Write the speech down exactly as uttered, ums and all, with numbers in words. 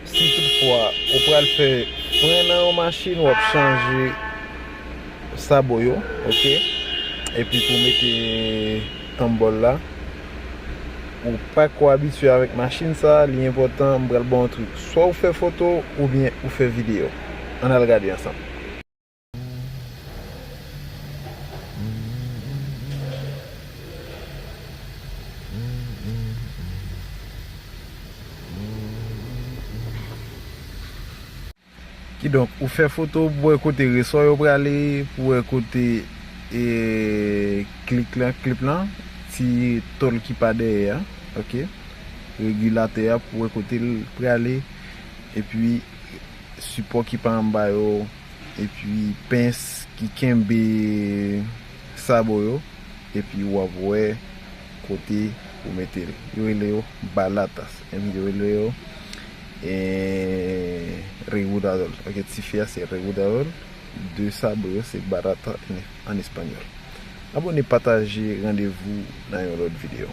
Si toutfwa ou pral fè fren nan yon machin, w ap chanje sabo yo, ok? Epi pou mete tambòl la, ou pa ko abitye avèk machin sa, li enpòtan, m pral ba w yon trik. Swa ou fè foto oubyen ou fè videyo. Ann al gade ansanm. Kidonk, ou fè foto pou wè kote resò yo prale, pou wè kote, e, klik lan, klip lan, ti tòl ki pa dèyè a, ok? Regilatè a pou wè kote l prale, epi sipò ki pa anba yo, epi pens ki kenbe sabo yo, epi w ap wè kote pou mete l. Yo rele yo balatas, epi yo rele yo, e, regulador. Ok, ti fi a se regulador, de sabo yo se barata an, an espanyòl. Abòne, pataje, randevou nan yon lòt videyo.